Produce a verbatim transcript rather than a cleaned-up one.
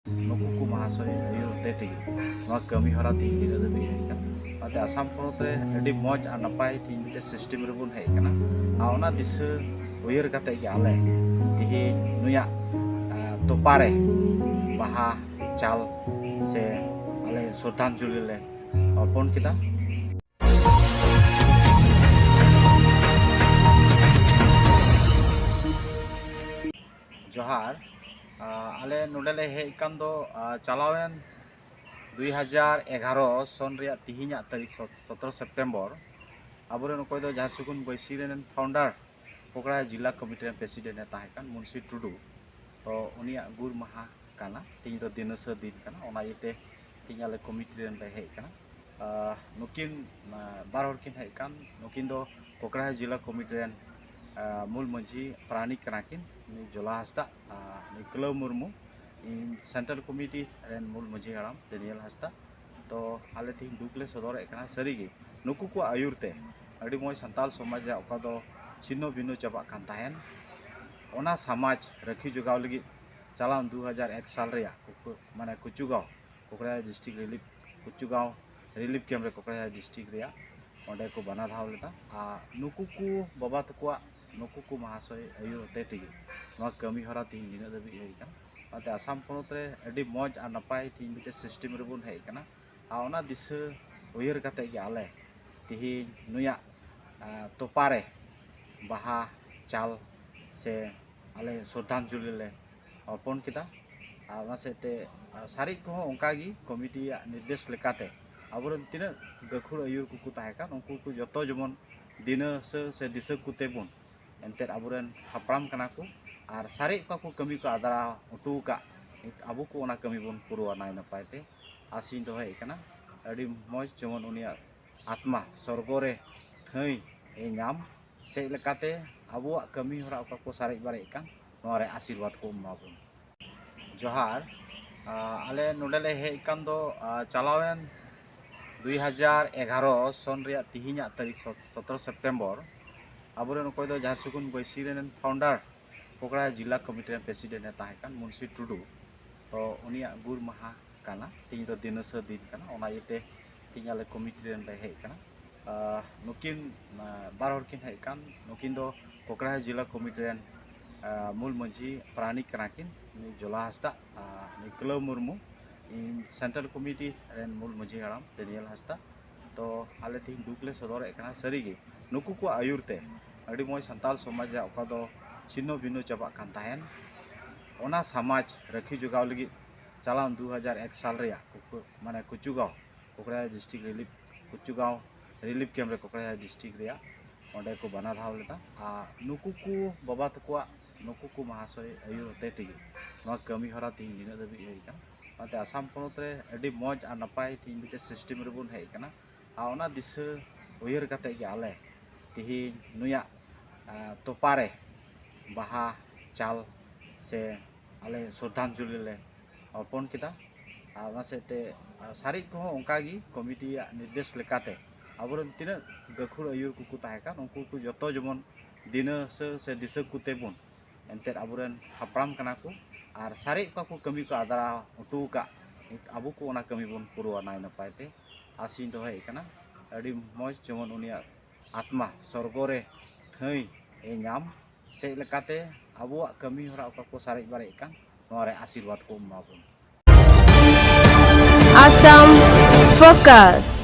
ᱱᱩᱠᱩ ᱠᱚ ᱢᱟᱦᱟᱥᱚᱭ ᱟᱹᱭᱩᱨ ᱦᱚᱛᱮ ᱛᱮᱜᱮ ᱱᱚᱣᱟ ᱠᱟᱹᱢᱤ ᱦᱚᱨᱟ ᱛᱮᱦᱮᱧ ᱛᱤᱱᱟᱹᱜ ᱫᱷᱟᱹᱵᱤᱡ ᱦᱩᱭ ᱠᱟᱱᱟ᱾ ᱚᱱᱟᱛᱮ ᱟᱥᱟᱢ ᱯᱚᱱᱚᱛ ᱨᱮ ᱟᱹᱰᱤ ᱢᱚᱡᱽ ᱟᱨ ᱱᱟᱯᱟᱭ ᱛᱮᱦᱮᱧ ᱢᱤᱫᱴᱮᱱ ᱥᱤᱥᱴᱮᱢ ᱨᱮᱵᱚᱱ ᱦᱮᱡ ᱟᱠᱟᱱᱟ᱾ ᱟᱨ ᱚᱱᱟ ᱫᱤᱥᱟᱹ ᱩᱭᱦᱟᱹᱨ ᱠᱟᱛᱮ ᱜᱮ ᱟᱞᱮ ᱛᱮᱦᱮᱧ ᱱᱩᱭᱟᱜ, ᱟ, ᱛᱚᱯᱟ ᱨᱮ ᱵᱟᱦᱟ ᱪᱟᱞ ᱥᱮ ᱟᱞᱮ ᱥᱨᱚᱫᱷᱟᱧᱡᱚᱞᱤ ᱞᱮ ᱚᱨᱯᱚᱱ ᱠᱮᱫᱟ᱾ ᱡᱚᱦᱟᱨ᱾ ᱟ, ᱟᱞᱮ ᱱᱚᱰᱮ ᱞᱮ ᱦᱮᱡ ᱟᱠᱟᱱ ᱫᱚ, ᱟ, ᱪᱟᱞᱟᱣᱮᱱ ᱫᱩᱭ ᱦᱟᱡᱟᱨ ᱮᱜᱟᱨᱚ ᱥᱚᱱ ᱨᱮᱭᱟᱜ ᱛᱤᱦᱤᱧᱟᱜ ᱛᱟᱹᱨᱤᱠᱷ ᱥᱚ-, ᱥᱚᱛᱨᱚ ᱥᱮᱯᱴᱮᱢᱵᱚᱨ᱾ ᱟᱵᱚᱨᱮᱱ ᱚᱠᱚᱭ ᱫᱚ ᱡᱟᱦᱟᱸ ᱥᱩᱜᱩᱱ ᱵᱟᱹᱭᱥᱤ ᱨᱮᱱ ᱯᱷᱟᱣᱩᱱᱰᱟᱨ ᱠᱚᱠᱲᱟ ᱡᱤᱞᱟ ᱠᱚᱢᱤᱴᱤ ᱨᱮᱱ ᱯᱨᱮᱥᱤᱰᱮᱱᱴ ᱮ ᱛᱟᱦᱮᱸ ᱠᱟᱱ ᱢᱩᱱᱥᱤ ᱴᱩᱰᱩ, ᱛᱚ ᱩᱱᱤᱭᱟᱜ ᱜᱩᱨ ᱢᱟᱦᱟ ᱠᱟᱱᱟ ᱛᱮᱦᱮᱧ ᱫᱚ, ᱫᱤᱱᱟᱹᱥᱟᱹ ᱫᱤᱱ ᱠᱟᱱᱟ, ᱚᱱᱟ ᱤᱭᱟᱹᱛᱮ ᱛᱮᱦᱮᱧ ᱟᱞᱮ ᱠᱚᱢᱤᱴᱤ ᱨᱮᱱ ᱞᱮ ᱦᱮᱡ ᱟᱠᱟᱱᱟ᱾ ᱟ, ᱱᱩᱠᱤᱱ, ᱟ, ᱵᱟᱨ ᱦᱚᱲ ᱠᱤᱱ ᱦᱮᱡ ᱟᱠᱟᱱ, ᱱᱩᱠᱤᱱ ᱫᱚ ᱠᱚᱠᱲᱟ ᱡᱤᱞᱟ ᱠᱚᱢᱤᱴᱤ ᱨᱮᱱ, ᱟ, ᱢᱩᱞ ᱢᱟᱹᱡᱷᱤ ᱯᱟᱨᱟᱱᱤᱠ ᱠᱟᱱᱟ ᱠᱤᱱ, ᱩᱱᱤ ᱡᱚᱞᱟ ᱦᱟᱸᱥᱫᱟ, ᱟ, ᱩᱱᱤ ᱠᱟᱹᱞᱟᱹᱣ ᱢᱩᱨᱢᱩ᱾ ᱤᱧ ᱥᱮᱱᱴᱨᱟᱞ ᱠᱚᱢᱤᱴᱤ ᱨᱮᱱ ᱢᱩᱞ ᱢᱟᱹᱡᱷᱤ ᱦᱟᱲᱟᱢ ᱫᱮᱱᱤᱭᱮᱞ ᱦᱟᱸᱥᱫᱟ᱾ ᱛᱚ ᱟᱞᱮ ᱛᱮᱦᱮᱧ ᱫᱩᱠ ᱞᱮ ᱥᱚᱫᱚᱨᱮᱫ ᱠᱟᱱᱟ᱾ ᱥᱟᱹᱨᱤᱜᱮ ᱱᱩᱠᱩ ᱠᱚᱣᱟᱜ ᱟᱹᱭᱩᱨ ᱛᱮ ᱟᱹᱰᱤ ᱢᱚᱡᱽ ᱥᱟᱱᱛᱟᱞ ᱥᱚᱢᱟᱡᱽ ᱨᱮᱭᱟᱜ ᱚᱠᱟ ᱫᱚ ᱪᱷᱤᱱᱱᱚ ᱵᱷᱤᱱᱱᱚ ᱪᱟᱵᱟᱜ ᱠᱟᱱ ᱛᱟᱦᱮᱱ, ᱚᱱᱟ ᱥᱚᱢᱟᱡᱽ ᱨᱟᱹᱠᱷᱤ ᱡᱚᱜᱟᱣ ᱞᱟᱹᱜᱤᱫ ᱪᱟᱞᱟᱣ ᱫᱩ ᱦᱟᱡᱟᱨ ᱮᱠ ᱥᱟᱞ ᱨᱮᱭᱟᱜ ᱠᱩᱠᱩ-, ᱢᱟᱱᱮ ᱠᱩᱪᱩᱜᱟᱸᱣ, ᱠᱚᱠᱲᱟᱡᱟᱲ ᱰᱤᱥᱴᱨᱤᱠᱴ ᱨᱤᱞᱤᱯ, ᱠᱩᱪᱩᱜᱟᱸᱣ ᱨᱤᱞᱤᱯ ᱠᱮᱢᱯ ᱨᱮ ᱠᱚᱠᱲᱟᱡᱟᱲ ᱰᱤᱥᱴᱨᱤᱠᱴ ᱨᱮᱭᱟᱜ ᱚᱸᱰᱮ ᱠᱚ ᱵᱟᱱᱟ ᱫᱷᱟᱣ ᱞᱮᱫᱟ᱾ ᱟᱨ ᱱᱩᱠᱩ ᱠᱚ ᱵᱟᱵᱟ ᱛᱟᱠᱚᱣᱟᱜ, ᱱᱩᱠᱩ ᱠᱚ ᱢᱟᱦᱟᱥᱚᱭ ᱟᱹᱭᱩᱨ ᱦᱚᱛᱮ ᱛᱮᱜᱮ ᱱᱚᱣᱟ ᱠᱟᱹᱢᱤ ᱦᱚᱨᱟ ᱛᱮᱦᱮᱧ ᱱᱤᱱᱟᱹᱜ ᱫᱷᱟᱹᱵᱤᱡ ᱦᱩᱭ ᱟᱠᱟᱱᱟ᱾ ᱚᱱᱟᱛᱮ ᱟᱥᱟᱢ ᱯᱚᱱᱚᱛ ᱨᱮ ᱟᱹᱰᱤ ᱢᱚᱡᱽ ᱟᱨ ᱱᱟᱯᱟᱭ ᱛᱮᱦᱮᱧ ᱢᱤᱫᱴᱮᱱ ᱥᱤᱥᱴᱮᱢ ᱨᱮᱵᱚᱱ ᱦᱮᱡ ᱟᱠᱟᱱᱟ᱾ ᱟᱨ ᱚᱱᱟ ᱫᱤᱥᱟᱹ ᱩᱭᱦᱟᱹᱨ ᱠᱟᱛᱮ ᱜᱮ ᱟᱞᱮ ᱛᱮᱦᱮᱧ ᱱᱩᱭᱟᱜ, ᱟ, ᱛᱚᱯᱟ ᱨᱮ ᱵᱟᱦᱟ ᱪᱟᱞ ᱥᱮ ᱟᱞᱮ ᱥᱨᱚᱫᱷᱟᱧᱡᱚᱞᱤ ᱞᱮ ᱚᱨᱯᱚᱱ ᱠᱮᱫᱟ᱾ ᱟᱨ ᱚᱱᱟ ᱥᱮᱫ ᱛᱮ, ᱟᱨ ᱥᱟᱨᱮᱡ ᱠᱚᱦᱚᱸ ᱚᱱᱠᱟ ᱜᱮ ᱠᱚᱢᱤᱴᱤᱭᱟᱜ ᱱᱤᱨᱫᱮᱥ ᱞᱮᱠᱟᱛᱮ ᱟᱵᱚᱨᱮᱱ ᱛᱤᱱᱟᱹᱜ ᱜᱟᱹᱠᱷᱩᱲ ᱟᱹᱭᱩᱨ ᱠᱚᱠᱚ ᱛᱟᱦᱮᱸ ᱠᱟᱱ, ᱩᱱᱠᱩ ᱠᱚ ᱡᱚᱛᱚ ᱡᱮᱢᱚᱱ ᱫᱤᱱᱟᱹ ᱥᱮ, ᱥᱮ ᱫᱤᱥᱟᱹ ᱠᱚᱛᱮ ᱵᱚᱱ, ᱮᱱᱛᱮᱫ ᱟᱵᱚᱨᱮᱱ ᱦᱟᱯᱲᱟᱢ ᱠᱟᱱᱟ ᱠᱚ ᱟᱨ ᱥᱟᱨᱮᱡ ᱚᱠᱟ ᱠᱚ ᱠᱟᱹᱢᱤ ᱠᱚ ᱟᱫᱨᱟ ᱦᱚᱴᱚ ᱟᱠᱟᱫ, ᱟᱵᱚ ᱠᱚ ᱚᱱᱟ ᱠᱟᱹᱢᱤ ᱵᱚᱱ ᱯᱩᱨᱟᱹᱣᱟ ᱱᱟᱭ ᱱᱟᱯᱟᱭ ᱛᱮ᱾ ᱟᱥᱤᱧ ᱫᱚᱦᱚᱭᱮᱫ ᱠᱟᱱᱟ ᱟᱹᱰᱤ ᱢᱚᱡᱽ ᱡᱮᱢᱚᱱ ᱩᱱᱤᱭᱟᱜ ᱟᱛᱢᱟ ᱥᱚᱨᱜᱚ ᱨᱮ ᱴᱷᱟᱹᱭ ᱮ ᱧᱟᱢ ᱥᱮᱫ ᱞᱮᱠᱟᱛᱮ ᱟᱵᱚᱣᱟᱜ ᱠᱟᱹᱢᱤ ᱦᱚᱨᱟ ᱚᱠᱟ ᱠᱚ ᱥᱟᱨᱮᱡ ᱵᱟᱨᱮᱡ ᱠᱟᱱ, ᱱᱚᱣᱟ ᱨᱮ ᱟᱥᱤᱨᱵᱟᱫᱽ ᱠᱚ ᱮᱢᱟ ᱵᱚᱱ᱾ ᱡᱚᱦᱟᱨ᱾ ᱟ, ᱟᱞᱮ ᱱᱚᱰᱮ ᱞᱮ ᱦᱮᱡ ᱟᱠᱟᱱ ᱫᱚ, ᱟ, ᱪᱟᱞᱟᱣᱮᱱ ᱫᱩᱭ ᱦᱟᱡᱟᱨ ᱮᱜᱟᱨᱚ ᱥᱚᱱ ᱨᱮᱭᱟᱜ ᱛᱤᱦᱤᱧᱟᱜ ᱛᱟᱹᱨᱤᱠᱷ ᱥᱚ-, ᱥᱚᱛᱨᱚ ᱥᱮᱯᱴᱮᱢᱵᱚᱨ᱾ ᱟᱵᱚᱨᱮᱱ ᱚᱠᱚᱭ ᱫᱚ ᱡᱟᱦᱟᱸ ᱥᱩᱜᱩᱱ ᱵᱟᱹᱭᱥᱤ ᱨᱮᱱ ᱯᱷᱟᱣᱩᱱᱰᱟᱨ ᱠᱚᱠᱲᱟ ᱡᱤᱞᱟ ᱠᱚᱢᱤᱴᱤ ᱨᱮᱱ ᱯᱨᱮᱥᱤᱰᱮᱱᱴ ᱮ ᱛᱟᱦᱮᱸ ᱠᱟᱱ ᱢᱩᱱᱥᱤ ᱴᱩᱰᱩ, ᱛᱚ ᱩᱱᱤᱭᱟᱜ ᱜᱩᱨ ᱢᱟᱦᱟ ᱠᱟᱱᱟ, ᱛᱮᱦᱮᱧ ᱫᱚ ᱫᱤᱱᱟᱹᱥᱟᱹ ᱫᱤᱱ ᱠᱟᱱᱟ, ᱚᱱᱟ ᱤᱭᱟᱹᱛᱮ ᱛᱮᱦᱮᱧ ᱟᱞᱮ ᱠᱚᱢᱤᱴᱤ ᱨᱮᱱ ᱞᱮ ᱦᱮᱡ ᱠᱟᱱᱟ᱾ ᱟᱨ ᱱᱩᱠᱤᱱ ᱟᱨ ᱵᱟᱨ ᱦᱚᱲ ᱠᱤᱱ ᱦᱮᱡ ᱠᱟᱱ, ᱱᱩᱠᱤᱱ ᱫᱚ ᱠᱚᱠᱲᱟᱦᱟ ᱡᱮᱞᱟ ᱠᱚᱢᱤᱴᱤ ᱨᱮᱱ ᱟᱨ ᱢᱩᱞ ᱢᱟᱹᱡᱷᱤ ᱯᱟᱨᱟᱱᱤᱠ ᱠᱟᱱᱟ ᱠᱤᱱ, ᱱᱩᱭ ᱡᱚᱞᱟ ᱦᱟᱸᱥᱫᱟ ᱟᱨ ᱱᱩᱭ ᱠᱟᱹᱞᱟᱹᱣ ᱢᱩᱨᱢᱩ᱾ ᱤᱧ ᱥᱮᱱᱴᱨᱟᱞ ᱠᱚᱢᱤᱴᱤ ᱨᱮᱱ ᱢᱩᱞ ᱢᱟᱹᱡᱷᱤ ᱦᱟᱲᱟᱢ ᱫᱮᱱᱤᱭᱮᱞ ᱦᱟᱸᱥᱫᱟ᱾ ᱛᱚ ᱟᱞᱮ ᱛᱮᱦᱮᱧ ᱫᱩᱠ ᱞᱮ ᱥᱚᱫᱚᱨᱮᱫ ᱠᱟᱱᱟ᱾ ᱥᱟᱹᱨᱤᱜᱮ ᱱᱩᱠᱩ ᱠᱚᱣᱟᱜ ᱟᱹᱭᱩᱨ ᱛᱮ ᱟᱹᱰᱤ ᱢᱚᱡᱽ ᱥᱟᱱᱛᱟᱲ ᱥᱚᱢᱟᱡᱽ ᱨᱮᱭᱟᱜ ᱚᱠᱟ ᱫᱚ ᱪᱷᱤᱱᱱᱚ ᱵᱷᱤᱱᱱᱚ ᱪᱟᱵᱟᱜ ᱠᱟᱱ ᱛᱟᱦᱮᱱ, ᱚᱱᱟ ᱥᱚᱢᱟᱡᱽ ᱨᱟᱹᱠᱷᱤ ᱡᱚᱜᱟᱣ ᱞᱟᱹᱜᱤᱫ ᱪᱟᱞᱟᱣ ᱫᱩ ᱦᱟᱡᱟᱨ ᱮᱠ ᱥᱟᱞ ᱨᱮᱭᱟᱜ ᱠᱩᱠᱩ-, ᱢᱟᱱᱮ ᱠᱩᱪᱩᱜᱟᱣ, ᱠᱚᱠᱲᱟᱦᱟ ᱰᱤᱥᱴᱨᱤᱠᱴ ᱨᱤᱞᱤᱯ, ᱠᱩᱪᱩᱜᱟᱣ ᱨᱤᱞᱤᱯ ᱠᱮᱢᱯ ᱨᱮ ᱠᱚᱠᱲᱟᱦᱟ ᱰᱤᱥᱴᱨᱤᱠᱴ ᱨᱮᱭᱟᱜ ᱚᱸᱰᱮ ᱠᱚ ᱵᱟᱱᱟ ᱫᱷᱟᱣ ᱞᱮᱫᱟ᱾ ᱟᱨ ᱱᱩᱠᱩ ᱠᱚ ᱵᱟᱵᱟ ᱛᱟᱠᱚᱣᱟᱜ, ᱱᱩᱠᱩ ᱠᱚ ᱢᱟᱦᱟᱥᱚᱭ ᱟᱹᱭᱩᱨ ᱦᱚᱛᱮ ᱛᱮᱜᱮ ᱱᱚᱣᱟ ᱠᱟᱹᱢᱤ ᱦᱚᱨᱟ ᱛᱮᱦᱮᱧ ᱱᱤᱱᱟᱹᱜ ᱫᱷᱟᱹᱵᱤᱡ ᱦᱩᱭ ᱠᱟᱱᱟ᱾ ᱚᱱᱟᱛᱮ ᱟᱥᱟᱢ ᱯᱚᱱᱚᱛ ᱨᱮ ᱟᱹᱰᱤ ᱢᱚᱡᱽ ᱟᱨ ᱱᱟᱯᱟᱭ ᱛᱮᱦᱮᱧ ᱢᱤᱫᱴᱮᱡ ᱥᱤᱥᱴᱮᱢ ᱨᱮᱵᱚᱱ ᱦᱮᱡ ᱠᱟᱱᱟ᱾ ᱟᱨ ᱚᱱᱟ ᱫᱤᱥᱟᱹ ᱩᱭᱦᱟᱹᱨ ᱠᱟᱛᱮ ᱜᱮ ᱟᱞᱮ ᱛᱮᱦᱮᱧ ᱱᱩᱭᱟᱜ, ᱟᱸ, ᱛᱚᱯᱟ ᱨᱮ ᱵᱟᱦᱟ ᱪᱟᱞ ᱥᱮ ᱟᱞᱮ ᱥᱨᱚᱫᱷᱟᱧᱡᱚᱞᱤ ᱞᱮ ᱚᱨᱯᱚᱱ ᱠᱮᱫᱟ᱾ ᱟᱨ ᱚᱱᱟ ᱥᱮᱫ ᱛᱮ, ᱟᱨ ᱥᱟᱨᱮᱡ ᱠᱚᱦᱚᱸ ᱚᱱᱠᱟ ᱜᱮ ᱠᱚᱢᱤᱴᱤᱭᱟᱜ ᱱᱤᱨᱫᱮᱥ ᱞᱮᱠᱟᱛᱮ ᱟᱵᱚᱨᱮᱱ ᱛᱤᱱᱟᱹᱜ ᱜᱟᱹᱠᱷᱩᱲ ᱟᱹᱭᱩᱨ ᱠᱚᱠᱚ ᱛᱟᱦᱮᱸ ᱠᱟᱱ, ᱩᱱᱠᱩ ᱠᱚ ᱡᱚᱛᱚ ᱡᱮᱢᱚᱱ ᱫᱤᱱᱟᱹᱥᱟᱹ ᱥᱮ ᱫᱤᱥᱟᱹ ᱠᱚᱛᱮ ᱵᱚᱱ, ᱮᱱᱛᱮᱫ ᱟᱵᱚᱨᱮᱱ ᱦᱟᱯᱲᱟᱢ ᱠᱟᱱᱟ ᱠᱚ, ᱟᱨ ᱥᱟᱨᱮᱡ ᱚᱠᱟ ᱠᱚ ᱠᱟᱹᱢᱤ ᱠᱚ ᱟᱫᱨᱟ ᱦᱚᱴᱚ ᱟᱠᱟᱫ, ᱟᱵᱚ ᱠᱚ ᱚᱱᱟ ᱠᱟᱹᱢᱤ ᱵᱚᱱ ᱯᱩᱨᱟᱹᱣᱟ ᱱᱟᱭ ᱱᱟᱯᱟᱭ ᱛᱮ, ᱟᱥᱤᱧ ᱫᱚᱦᱚᱭᱮᱫ ᱠᱟᱱᱟ᱾ ᱟᱹᱰᱤ ᱢᱚᱡᱽ ᱡᱮᱢᱚᱱ ᱩᱱᱤᱭᱟᱜ ᱟᱛᱢᱟ ᱥᱚᱨᱜᱚ ᱨᱮ ᱴᱷᱟᱹᱭ ᱮ ᱧᱟᱢ, ᱥᱮᱫ ᱞᱮᱠᱟᱛᱮ ᱟᱵᱚᱣᱟᱜ ᱠᱟᱹᱢᱤ ᱦᱚᱨᱟ ᱚᱠᱟ ᱠᱚ ᱥᱟᱨᱮᱡ ᱵᱟᱨᱮᱡ ᱠᱟᱱ, ᱱᱚᱣᱟ ᱨᱮ ᱟᱥᱤᱨᱵᱟᱫᱽ ᱠᱚ ᱮᱢᱟ ᱵᱚᱱ᱾ Assam Focus.